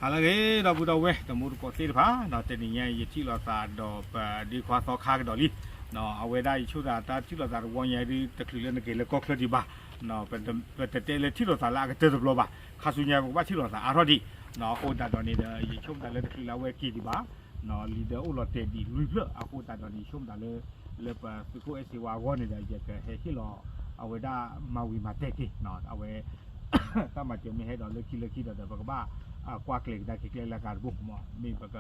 ဟါလၢအဂ့ၤ ဒီပုၢ်ဒီဝဲၢ်တံၤသကိးသ့ၣ်တဖၣ်, တနံၤညါအံၤ ယထံၣ်လိာ်သးဒီးပဒ့ခွါသီခါကဒီးလံ. အဝဲဒၣ်ယဆိကမိၣ်သး တၢ်ထံၣ်လိာ်သးတဝီညါဒ် တချုးလၢနက့ၤလၢကီၢ်ချၢဒံးဘၣ်, ပတတဲလၢထံၣ်လိာ်သးလၢအကတၢၢ်တဘျီဘၣ်, ခါဆူညါပကဘၣ်ထံၣ်လိာ်သးအါထီၣ်ဒံး. အဃိသတးဒီးန့ၣ်ဒီး ယဆိကမိၣ်သးလၢတချုးလၢအဝဲက့ၤဒံးဘၣ် လံာ်ဒၢအိၣ်လီၤတဲာ်ဒံးလွံၢ်ဖျၢၣ် အဃိသတးဒီးန့ၣ် ယဆိကမိၣ်သးလၢ လၢပသုးခိၣ်အဲၣ်စ့ဝါအဂီၢ်န့ၣ်ဒီး ယကဟဲဟ့ၣ်လီၤ အဝဲဒၣ်မၤဝံၤမၤတဲာ်က့ၤ အဝဲ တၢ်မၤစၢၤမ့ၢ်ဟဲဒီးလၢခံလၢခံဒီး ပကဘၣ်ကွၢ်ကျဲၤကဒါက့ၤကျဲလၢအဂၤတဘိ မ့ၢ်ပက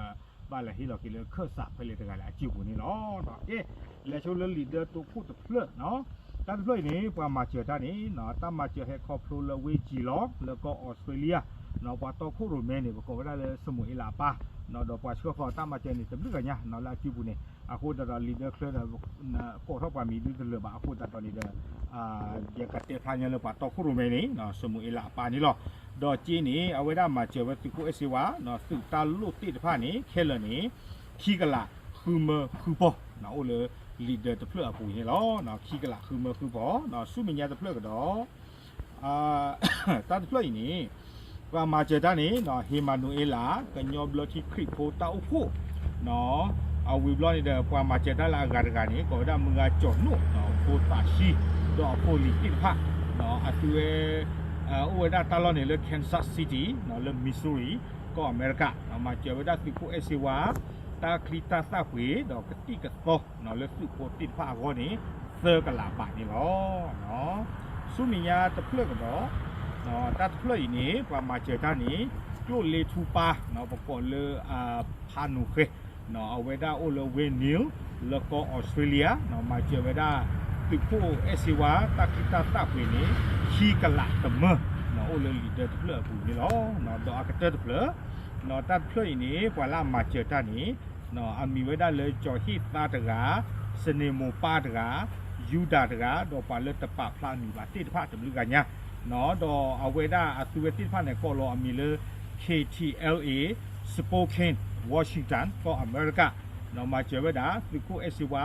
ဘၣ်လဲၤဟ့ၣ်လီၤက့ၤလၢခၢၣ်စးဖဲလဲၣ်တဂၤလဲၣ်အစုပူၤန့ၣ်လီၤ. ကဲ လဲၤဆိလၢလံာ်ဒၢတိခိၣ်တဖျၢၣ် တၢ်တဖျၢၣ်အံၤန့ၣ် ပှၤမၤစၢၤတၢ်န့ၣ် တၢ်မၤစၢၤဟဲခီဖျိလၢဝ့ၢ်ကၠံလီၤ လၢကီၢ်အီစထြ့လယါ, ပှၤတီခိၣ်ရိၣ်မဲန့ၣ် ပကိးဝဲဒၣ်လၢစမူၤအ့လးအပၢ်, ဒီးပှၤဆှၢဃီၤတၢ်မၤစၢၤန့ၣ် တဘျုးဂၤညါ လၢအစုပူၤန့ၣ် အဃိသတးဒီးလံာ်ဒၢချၢဒီး ကိးထီၣ်ပှၤမံၤဒုတလၢာ်ဘၣ် အဃိသတးဒီးန့ၣ်ဒီး ယကတဲဖျါညါလၢပှၤတီခိၣ်ရိၣ်မဲန့ၣ် စမူၤအ့လးအပၢ်န့ၣ်လီၤ. ဒီးကၠ့န့ၣ် အဝဲဒၣ်မၤစၢၤဝဲသုးခိၣ်အဲၣ်စ့ဝါ သုးတၢ်လိၣ်သ့ၣ်တဖၣ်န့ၣ် ခဲလၢာ်န့ၣ် ခံကလးဃုမၢဃုပီၤ အိၣ်လၢလံာ်ဒၢတဖျၢၣ်အပူၤန့ၣ်လီၤ. ခံကလးဃုမၢဃုပီၤ ဆူမဲာ်ညါတဖျၢၣ်ကဒီး တၢ်တဖျၢၣ်အံၤန့ၣ် ပှၤမၤစၢၤတၢ်န့ၣ် ဟ့မၤနူၤအ့လး ကညီဘျၢထံခရံာ်ဖိတၢ်အိၣ်ဖှိၣ် အဝံၤဘျီန့ၣ်ဒီး ပှၤမၤစၢၤတၢ်လၢအဂၤတဂၤန့ၣ် ကိးဝဲဒၣ်မုၢ်ဂၤကၠီၤနိၣ် ဖိသးဆှံ ဒီးအဖိလံၤသ့ၣ်တဖၣ် အသုဝဲ အိၣ်ဝဲဒၣ်တၢ်လီၢ်န့ၣ်လၢ Kansas City လၢ Missouri ကီၢ်အမဲရကၤ မၤစၢၤဝဲဒၣ်သုးခိၣ်အဲၣ်စ့ဝါ တၢ်ချံတၢ်သၣ်ပှ့ၤ ဒီးကသံၣ်ကသီ လၢသုးဖိသ့ၣ်တဖၣ်အဂီၢ်န့ၣ် သၢကလးဘးန့ၣ်လီၤ. ဆူမဲာ်ညါတဖျၢၣ်ကဒီး တၢ်တဖျၢၣ်အံၤန့ၣ် ပှၤမၤစၢၤတၢ်န့ၣ် ကၠိၣ်လ့ထူပၢ် ပကိးလၢ ဖးနူၤဃဲ အဝဲဒၣ်အိၣ်လၢဝ့ၢ် Neal လၢကီၢ်အီစထြ့လယါ မၤစၢၤဝဲဒၣ် သုးခိၣ်အဲၣ်စ့ဝါ တၢ်ချံတၢ်သၣ်ပှ့ၤန့ၣ် ခံကလးတမၢ အိၣ်လၢလံာ်ဒၢတဖျၢၣ်အပူၤန့ၣ်လီၤ. ဒီးအကတၢၢ်တဖျၢၣ် တၢ်တဖျၢၣ်အံၤန့ၣ် ပှၤလၢအမၤစၢၤတၢ်န့ၣ် အမံၤဝဲဒၣ်လၢ ကၠီၤဟ့ၣ်သါတဂၤ, စန့ၤမိၤပၢ်တဂၤ, ယူဒၤတဂၤ, ဒီးပှၤလၢတပာ်ဖျါအမံၤဘၣ်သ့ၣ်တဖၣ်တဘျုးဂၤညါ, ဒီးအဝဲဒၣ်အသုဝဲသ့ၣ်တဖၣ်န့ၣ် ကိးလီၤအမံၤလၢ K T L A Spokane Washington ကီၢ်အမဲရကၤ, မၤစၢၤဝဲဒၣ် သုးခိၣ်အဲၣ်စ့ဝါ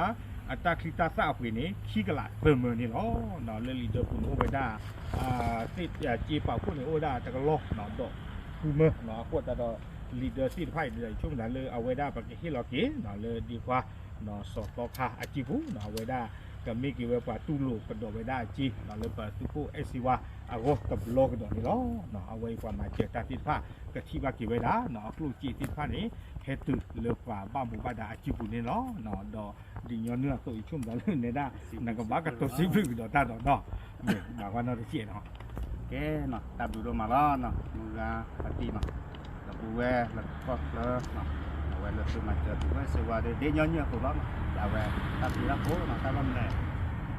အတၢ်ချံတၢ်သၣ်အပှ့ၤန့ၣ် ခံကလးသၢမၢန့ၣ်လီၤ. လၢလံာ်ဒၢပူၤန့ၣ်အိၣ်ဝဲဒၣ် သ့ၣ်ကၠ့ပာ်ဖှိၣ်န့ၣ် အိၣ်ဝဲဒၣ်တကလီၢ် ဒီးဃုမၢ အဃိသတးဒီး လံာ်ဒၢသ့ၣ်တဖၣ်အံၤဒီး ယဆိကမိၣ်သးလၢအဝဲဒၣ်ပကဟ့ၣ်လီၤက့ၤ လၢဒ့ခွါ စီၤသီခါအစုပူၤ အဝဲဒၣ်ကမ့ၢ်က့ၤဝဲပှၤတူၢ်လိာ်ကဒီးဝဲဒၣ်အစ့ လၢပသုးခိၣ်အဲၣ်စ့ဝါအဂီၢ်တဘျီကဒီးန့ၣ်လီၤ. အဝဲအံၤပှၤမၤစၢၤတၢ်သ့ၣ်တဖၣ် ကထံၣ်ဘၣ်က့ၤဝဲဒၣ် အကျိၣ်စ့သ့ၣ်တဖၣ်န့ၣ် ဟဲတုၤလၢပှၤဘၣ်မူဘၣ်ဒါအစုပူၤန့ၣ်လီၤ. ဒီးဒ်ညီနုၢ်အသိး ယဆိကမိၣ်သးလၢနဲဒၣ် နကဘၣ်ကတိၤစံးဘျုးကဒီးတၢ်ဒီးနီၤ မ့ၢ်ဘၣ်ကွၢ်နီတစဲးနီၤ ကဲနီၤ တၢ်ဘျုးဒိၣ်မးလီၤနီၤ မုၢ်ဂၤဖါတံၢ်နီၤ ဒီပုၢ်ဝဲၢ်လၢကီၢ်ချၢနီၤ အဝဲလၢသုမၤစၢၤသုးခိၣ်အဲၣ်စ့ဝါဒီး ဒ်ညီနုၢ်အသိးလီၤနီၤ အဝဲတၢ်ဘျုးတၢ်ဖှိၣ်နီၤ တၢ်ဘၣ်မနုၤလဲၣ်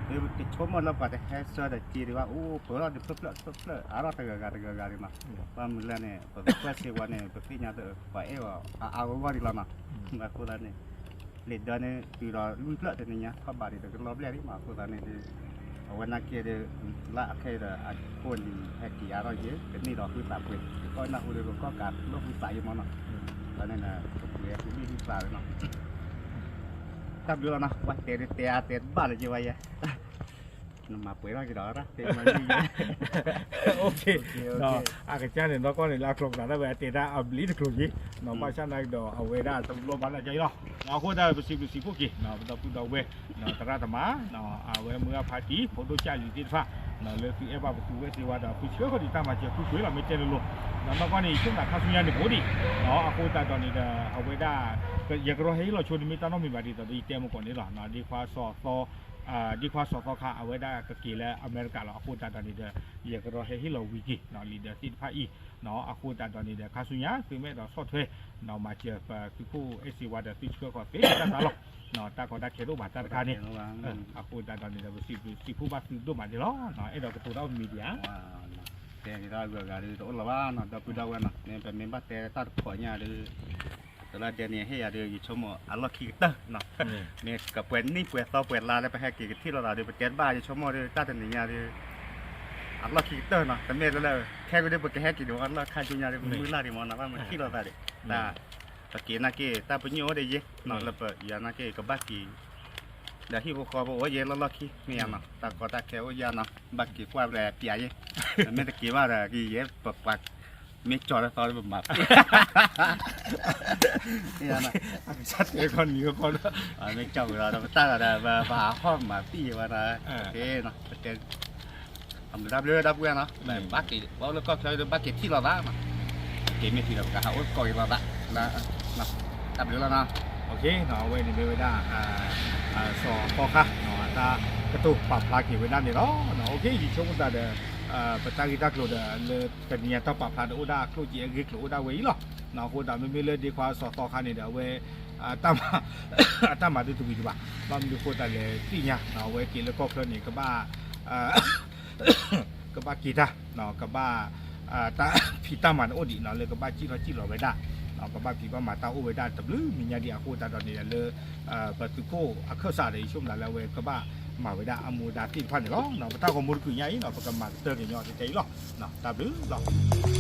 သုတဆိကမိၣ်လၢပှၤတဟဲဆှၢဒီးစ့ဒံးဘၣ် အိၣ်ပၢၤလီၤတဖျၢၣ်ဖျၢၣ်တဖျၢၣ်ဖျၢၣ် အါထီၣ်တဂၤဂၤတဂၤဂၤဒံးနီၤ ဘၣ်မနုၤလဲၣ်န့ၣ် ပသုးခိၣ်အဲၣ်စ့ဝါန့ၣ် ပသ့ၣ်ညါဒီး ပှၤအဲၣ်အီၤအါအါဂီၢ်ဂီၢ်ဒံးလီၤနီၤ အဃိသတးန့ၣ် လံာ်ဒၢန့ၣ် တုၤဒီးလွံၢ်ဖျၢၣ်တနံၤညါ ထီၣ်ဘးဒံးဒီးကလီၤဘျဲၣ်ဒံးမး အဃိသတးန့ၣ်ဒီး အဝဲနာ်က့ဒီး လၢအခဲအံၤဒီး အခိၣ်လံၤဟဲက့ၤအါထီၣ်ယဲ ကန့ၢ်ဒီးဃုသးပှ့ၤ ကီၢ်နၢ်ဟူဒီးကကီၢ်ကးလီၢ်ဃုသးယဲမးနီၤ အဃိသတးန့ၣ်ဒီး ကပှ့ၤဃုဘ့ၣ်ဃုသးဝဲနီၤ တၢ်ဘျုးလီၤနီၤ ပှၤတဲဒုးတဲအါတဲတဘၣ်လၢယဲဝဲယဲ နမၤပှဲၤထီၣ်က့ၤဒီးရၣ် တဲမၤယဲယဲ အကစၢ်န့ၣ် နီၢ်ကီၢ်န့ၣ် လၢအကျိၤပသးဒၣ်ဝဲအတဲတၢ်အဘျုးတကျိၤယဲ ဘၣ်ဆၣ်နာ်က့ဒီး အဝဲဒၣ်တဘျီဘၣ်လၢကယဲလီၤ အဃိသတးဒီးပစံးဘျုးစံးဖှိၣ်က့ၤ ပဒီပုၢ်ဒီဝဲၢ် သရၣ်သမါ အဝဲမုၢ်ဂၤဖါတံၢ် ဖိဒိၣ်ကၢ်လံၤသ့ၣ်တဖၣ် လၢသုအဲၣ်ဘၣ်ပသုးခိၣ်အဲၣ်စ့ဝါဒီး သုဆှၢဃီၤဒံးတၢ်မၤစၢၤဃုကွံာ်လီၤ မ့ၢ်တဲလိၤလိၤ နီၢ်ကီၢ်န့ၣ် ယဆိကမိၣ်သးခါဆူညါန့ၣ်ကအိၣ်ဒံး အဃိသတးဒီးန့ၣ်ဒီး အဝဲဒၣ် ယကရီဟဲဟ့ၣ်လီၤဆိန့ၣ် မ့ၢ်တၢ်နီတမံၤဘၣ်ဒ်သိးဒီး ယတဲမ့ၢ်ကီးန့ၣ်လီၤ ဒ့ခွါစီၤသီ ဒ့ခွါစီၤသီခါ အဝဲဒၣ်ကက့ၤလၢအမဲရကၤလီၤ အဃိသတးဒီးန့ၣ်ဒီး ယကရီဟဲဟ့ၣ်လီၤဝံၤက့ၤ လံာ်ဒၢသ့ၣ်တဖၣ်အံၤ အဃိသတးဒီးန့ၣ်ဒီး ခါဆူညါ သုမ့ၢ်အဲၣ်ဒိးဆီၣ်ထွဲ မၤစၢၤပသုးခိၣ်အဲၣ်စ့ဝါဒီးသုဆှၢဃီၤသ့တၢ်သးလီၤ တၢ်ကီတၢ်ခဲတအိၣ်ဘၣ်တၢ်တခါန့ၣ် အဃိသတးဒီးန့ၣ်ဒီး ပစံးဘျုးစံးဖှိၣ်ဘၣ်သုဒိၣ်မးန့ၣ်လီၤ အဲၣ်ဒိးကတိၤတၢ်အိၣ်မံၤဒံးဧါ တဲန့ၣ်တၢ်ဂုၤအဂၤဒုးတအိၣ်လီၤဘၣ်နီၤ ဒီပုၢ်ဒီဝဲၢ်နီၤ မ့ၢ်ပမ့ၢ်ဘၣ်တဲတၢ်တဖီၣ်ညါဒုး တလၢဒဲန့ၣ်ဟ့ၣ်ယၤဒုး ယဆိကမိၣ်အလီၢ်ခံကတၢၢ်နီၤ မ့ၢ်ကပှဲၤနံၣ်ပှဲၤသီပှဲၤလါလၢပဟဲက့ၤကထံၣ်လိာ်သးဒုး ပတဲတဘၣ် ယဆိကမိၣ်ဒုး တၢ်တနံၤညါဒုး အလီၢ်ခံကတၢၢ်နီၤ တမ့ၢ်လၢ ခဲကဒုး ပကဟဲက့ၤဒုး အလီၢ်ခါဆူညါဒုး ပမုၢ်လၢ်ဒံးမးနီၤ ဘၣ်မ့ၢ်ထံၣ်လိာ်သးဒံး တၢ် ပက့ၤနာ်က့ တၢ်ပညိၣ်အိၣ်ဒံးယဲ လၢပယၤနာ်က့ ကဘၣ်က့ၤ ဒီးဟံၣ်ဖိဃီဖိအိၣ်ယဲလီၢ်လီၢ်ခံ မ့ၢ်ယၤနီၤ တၢ်ကီတၢ်ခဲအိၣ်ယဲနီၤ ဘၣ်က့ၤကွၢ်ပျဲပျးယဲ မ့ၢ်တက့ၤဘၣ်ဒီး ကယဲပပှၤ မ့ၢ်ကၠီလၢသီလၢပမၤပံၢ်, အကစၢ်တဲခီနံၤခီဒီး, မ့ၢ်ကၠီဝဲဒီး ပတၢ်ဒီး ပဟးဟီၣ်မၤပံၢ်ဝဲဒီး, ပတဲ, အမုာ်တၢ်ဘျုးတၢ်ပှဲၤနီၤ, ဘၣ်က့ၤ ဘၣ်အိၣ်လၢကီၢ်ချၢဒီး ဘၣ်က့ၤထံၣ်လိာ်သးနီၤ, က့ၤမ့ၢ်ထံၣ်ဒီး ပကဟးအိၣ်ကီၢ်က့ၤလိာ်သး, တၢ်ဘျုးလီၤနီၤ, အဝဲန့ၣ်မ့ၢ်ဝဲဒၣ် စီၤသီခါ တၢ်ကတိၤပာ်ဖျါက့ၤဝဲဒၣ်န့ၣ်လီၤ. ယဆိကမိၣ်သးဒီး ပတၢ်ဂ့ၢ်တၢ်ကျိၤဒီး လၢတနံၤအံၤတၢ်ပာ်ဖျါဒီး အိၣ်ဒၣ်အကျိၣ်က့အဂ့ၢ်ကျိၤအိၣ်ဒၣ်ဝဲအံၤလီၤ. အဃိသတး မ့မ့ၢ်လၢဒ့ခွါစီၤသီခါန့ၣ်ဒီး အဝဲ အတၢ်မၤဒုတဝံၤဒံးဘၣ်, ဘၣ်မနုၤအဃိသတးလဲၣ်သ့ၣ်ညါ အဝဲက့ၤလၢကီၢ်ချၢန့ၣ် ကဘၣ် ကဘၣ်က့ၤတၢ် ကဘၣ် တၢ်ဖံးတၢ်မၤန့ၣ်အိၣ်ဒံး လၢကဘၣ်စံၣ်ထီၣ်စံၣ်လီၤဝဲဒၣ်, ကဘၣ်ဖံးဘၣ်မၤတၢ်အိၣ်ဝဲဒၣ်တဘျုးမံၤညါဒံးအဃိသတးဒီးန့ၣ် လၢ ပသုးခိၣ်အခၢၣ်စးဒီး ယဆိကမိၣ်သးလၢအဝဲကဘၣ်မၤဝဲဒၣ်အမူဒါသ့ၣ်တဖၣ်န့ၣ်လီၤ. ပတၢ်ဂီၤမူတကုာ်ညါအံၤ ပကမၤကတၢၢ်က့ၤညီတတဲအံၤလီၤ. တၢ်ဘျုးလီၤ.